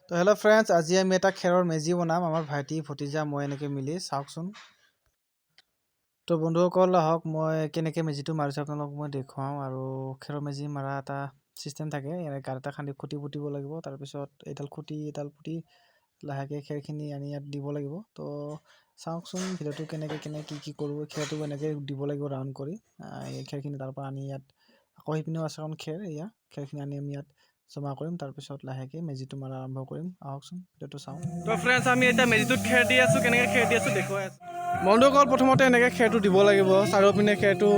তো hello' friends, আজি আমি এটা খেৰৰ মেজি বনাম, আমাৰ ভাইটি, ভতিজা, মই এনেকৈ মিলি। চাওকচোন। তো বন্ধুসকল, আহক, মই কেনেকৈ মেজিটো মাৰিছোঁ আপোনালোকক মই দেখুৱাওঁ। আৰু খেৰৰ মেজি মাৰা এটা চিষ্টেম থাকে। ইয়াৰে গাঁত এটা খান্দি খুঁটি পুতিব লাগিব। তাৰপিছত এইডাল খুঁটি এডাল পুতি লাহেকৈ খেৰখিনি আনি ইয়াত দিব লাগিব। তো চাওকচোন ভিডিঅ'টো, কেনেকৈ কেনেকৈ কি কি কৰোঁ। খেৰটো এনেকৈ দিব লাগিব ৰাউণ্ড কৰি। এই খেৰখিনি তাৰপৰা আনি ইয়াত, আকৌ সেইপিনেও আছে এখন খেৰ। এয়া খেৰখিনি আনি আমি ইয়াত জমা কৰিম। তাৰপিছত লাহেকৈ মেজিটো মাৰা আৰম্ভ কৰিম। আহকচোন, ভিডিঅ'টো চাওঁ। তো ফ্ৰেণ্ডছ, আমি এতিয়া মেজিটোত খেৰ দি আছোঁ। কেনেকৈ খেৰ দি আছোঁ দেখুৱাই আছোঁ। বন্ধুসকল, প্ৰথমতে এনেকৈ খেৰটো দিব লাগিব চাৰিওপিনে খেৰটো,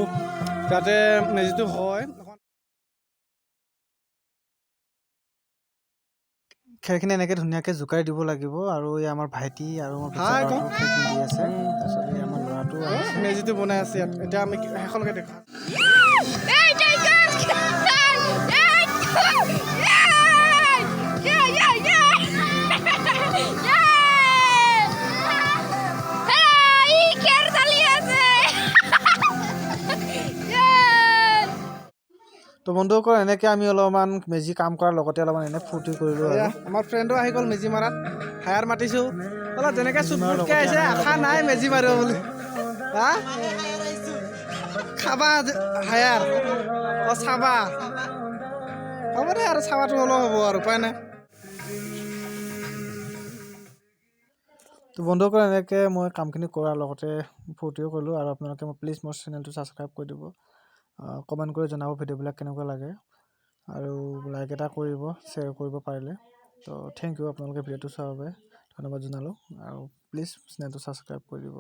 যাতে মেজিটো হয়। খেৰখিনি এনেকৈ ধুনীয়াকৈ জোকাৰি দিব লাগিব। আৰু এই আমাৰ ভাইটি আৰু আমাৰ হাই ভতিজা ক। ল'ৰাটো খেৰখিনি দি আছে। তাৰপিছত এই আমাৰ ল'ৰাটো আহিছে। মেজিটো বনাই আছে ইয়াত। এতিয়া আমি শেষলৈকে দেখুৱাম। Hey, Jacob! Hey! Yeah, yeah, yeah! Yeah! Hey, খেৰ ঢালি আছে! Yeah! তো বন্ধুসকল, এনেকৈ আমি অলপমান মেজি কাম কৰাৰ লগতে অলপমান এনে ফূৰ্তি কৰিলোঁ আৰু এয়া আমাৰ ফ্ৰেণ্ডো আহি গ'ল মেজি মাৰাত। হায়াৰ মাতিছোঁ অলপ, যেনেকৈ চুট বুটকৈ আহিছে, আশা নাই মেজি মাৰিব বুলি। হা, খাবা হায়াৰ? অঁ, চাবা। হ'ব দে আৰু, চাবাটো হ'লেও হ'ব আৰু, উপায় নাই। তো বন্ধুসকল, এনেকৈ মই কামখিনি কৰাৰ লগতে ফূৰ্তিও কৰিলোঁ। আৰু আপোনালোকে মোক প্লিজ মোৰ চেনেলটো ছাবস্ক্ৰাইব কৰি দিব, কমেণ্ট কৰি জনাব ভিডিঅ'বিলাক কেনেকুৱা লাগে আৰু লাইক এটা কৰিব, শ্বেয়াৰ কৰিব পাৰিলে। তো thank U, আপোনালোকে ভিডিঅ'টো চোৱাৰ বাবে ধন্যবাদ জনালোঁ আৰু প্লিজ চেনেলটো ছাবস্ক্ৰাইব কৰি দিব।